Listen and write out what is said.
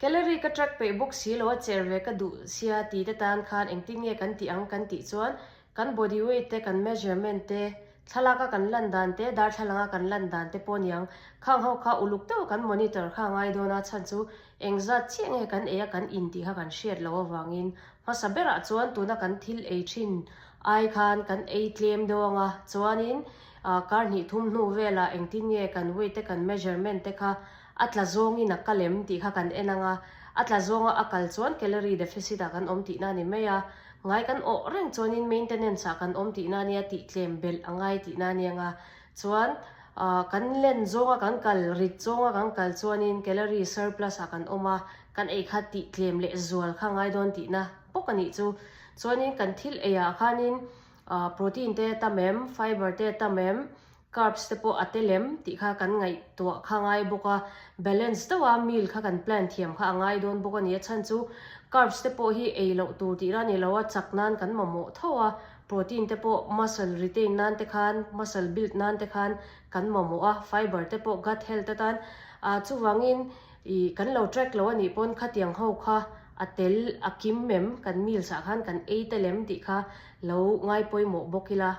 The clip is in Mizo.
Calorie ka track peih bawk si lo a, cher ve ka duh sia ti te tan khan engtin nge kan tih ang kan tih chuan kan body weight te kan measurement te, thlalak a kan lan dan te, darthlalang a kan lan dan te pawh niang khang ho kha uluk deuh kan monitor kha a ngai dawn a, chhan chu engzat chiah nge kan ei a kan in tih kha kan hriat loh avangin hmasa berah chuan tuna kan thil ei thin ai khan kan ei tlem deuh ang a, chuanin kar hnih thum hnu velah engtin nge kan weight te kan measurement te kha A tla zawngin a kal em tih kha kan en ang a, a tla zawnga a kal chuan calorie deficit ah kan awm tihna a ni mai a, ngai kan awh reng chuanin maintenance ah kan awm tihna a nia tih tlem belh a ngai tihna a ni ang a, chuan kan len zawnga kan kal, rit zawnga kan kal chuanin calorie surplus ah kan awm a, kan ei kha tih tlem leh zual kha a ngai dawn tihna bawk a nih chu. Chuanin kan thil ei ah khanin protein te a tam em, fiber te a tam em, Carbs te pawh a tel em tih kha kan ngaihtuah kha a ngai bawk a, balance deuh a meal kha kan plan thiam kha a ngai dawn bawk a ni. A chhan chu carbs te pawh hi ei loh tur tih na ni lo a, chak nan kan mamawh tho a, protein te pawh muscle retain nan te khan, muscle build nan te khan kan mamawh a, fiber te pawh gut health atan ah chuvangin ih kan lo track lo a nih pawn khatiang ho kha a tel a kim em kan meals ah khan kan ei tel em tih kha lo ngai pawimawh bawk ila.